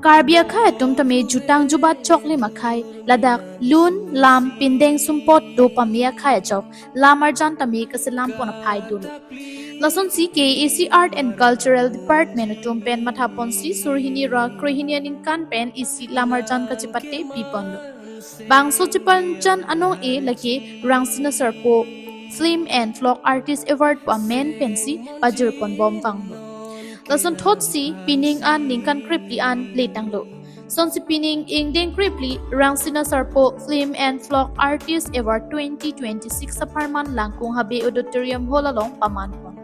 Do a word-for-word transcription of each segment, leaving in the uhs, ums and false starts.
Karbi akhei atum tame jutang jubat choklim akhei, ladak lun, lam, pindeng sumpot do pame akhei ajok lam arjan tame kaselam pon aphai dolo. Lasonsi K A A C Art and Cultural Department atum pen mathaponsi sur hini ra kre hini aningkan pen isi lam arjan kachepate piponlo. Bangso cheparjan anong-e lake Rangsina Sarpo Film and Vlog Artist Award pu amen pensi pajirpon bom vanglo. Lason thotsi pining an ningkan krepli an letanglo. Sonsi pining ingdeng krepli Rangsina Sarpo Film and Vlog Artist Award twenty twenty-six apharman Langkung Habe Auditorium Hall along pamanpon.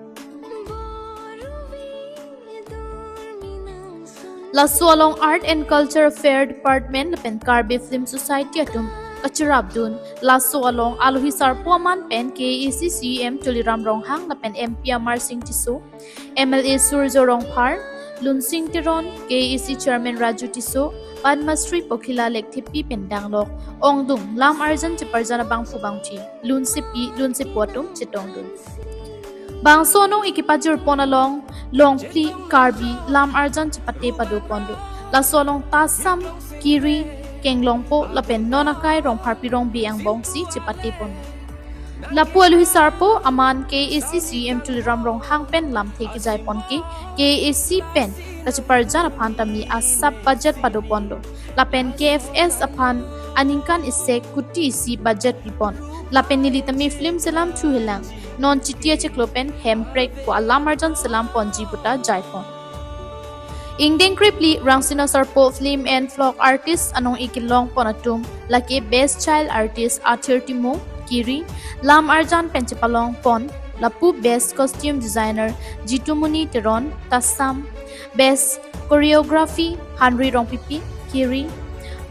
Laso along Art and Culture Affair Department lapen Karbi Film Society atum kachirapdun. Laso along alohi sarpo aman pen K A A C C E M Tuliram Ronghang lapen M P Amarsing Tisso, M L A Surjya Rongphar, Lunsing Teron, K A A C Chairman Raju Tisso, Padma Shri Pokhila Lekthepi pen danglok ongdung lam arjan cheparjan abangphu bangphi lunsepi lunsepo atum chetongdun. Bangso anong-e kepajirpon along longphli Karbi lam arjan chepate padoponlo. Laso along Tassam, Kiri, Kenglongpo lapen non akai Rongpharpi Rongbi angbongsi chepatepon. Lapu alohi sarpo aman K A A C C E M Tuliram Ronghang pen lamthe kejaipon ke K A A C pen kacheparjan aphan tame asap budget padoponlo. Lapen K F S aphan aningkan isi kuti isi budget pipon. Lapen neli tame film selam thuhelang. Non Chiti achiklo pen Hemprek pu alam arjan selam ponji puta jaipon. Ingdeng krepli Rangsina Sarpo Film and Vlog Artist anong-e kelongpon atum lake Best Child Artist Athir Timung, Kiri, lam arjan pen chepalongpon, lapu Best Costume Designer Jitumuni Teron, Tassam, Best Choreography Henry Rongpipi, Kiri,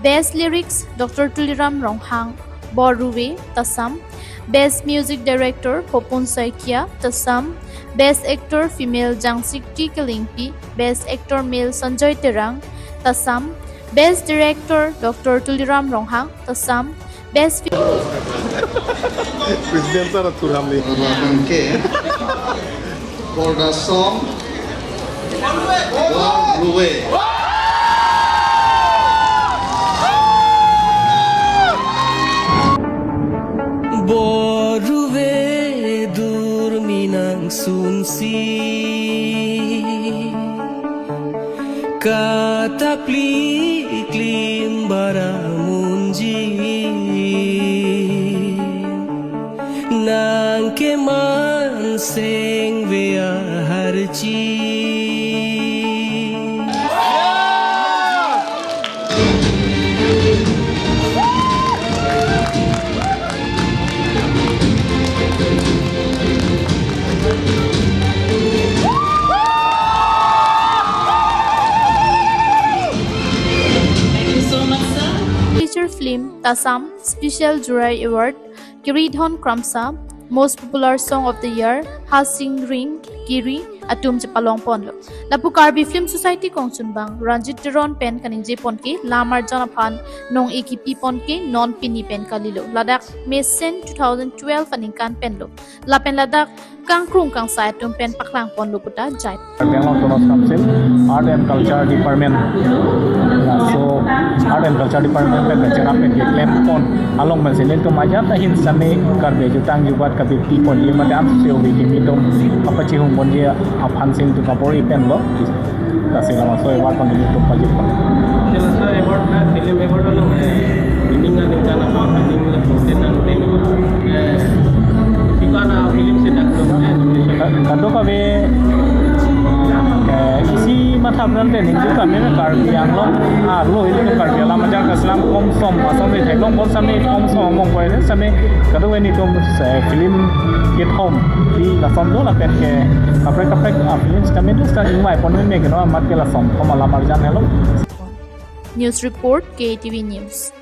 Best Lyrics Doctor Tuliram Ronghang, Boruve, Tassam, Best Music Director Popon Saikia, Tassam, Best Actor Female Jangsikti Kelingpi, Best Actor Male Sanjoy Terang, Tassam, Best Director Doctor Tuliram Ronghang, Tassam, Best Fi- President sir, Turam ni. Bangke. For the song, Boruve. Boruve durmi nangsunsi. Katapli klim bara munji. Nangkeman sengve aharchi. Thank you so much, sir. Feature film Tassam Special Jury Award, Kiridhon Kramsa, Most Popular Song of the Year, Hasing Ring, Kiri, atum chepalongponlo. Lapu Karbi Film Society kongchunbang Ranjit Teron pen kaningjepon ke lam arjan aphan nong-e kepipon ke non pini pen kalilo. Ladak mesen two thousand twelve aningkan penlo. Lapen ladak kangkrung kangsai atum pen paklangponlo puta jai. Karbi Anglong Autonomous Council Art and Culture Department. Laso Art and Culture Department pen cherap pen keklempon along pensi nelitum ajat ahin sitame Karbi ajutang jubat kabepipon ye mate amseu bikimi atum kapachihungpon ye aphan si nelitum kabor-i penlo. Lasi labangso award pen nelitum pajirpon. Laso award na film award lo. Ini nggak ada apa, ini nggak ada apa. Eh, kita na film sedang belum, eh, nomination. Ka-, kadokave, eh, isi mathapran te ningje kami na Karbi Anglong, ah, lo, ilitum Karbi alam ajar kaselam komsom, asam ni theklongpon sitame komsom among koi sitame kadokave nelitum, eh, film kethom, di lason do lapen ke kaprek kaprek, ah, film sitame do sita ingvai pon me keno amat ke lason kom alam arjan helo. News report, K T V News.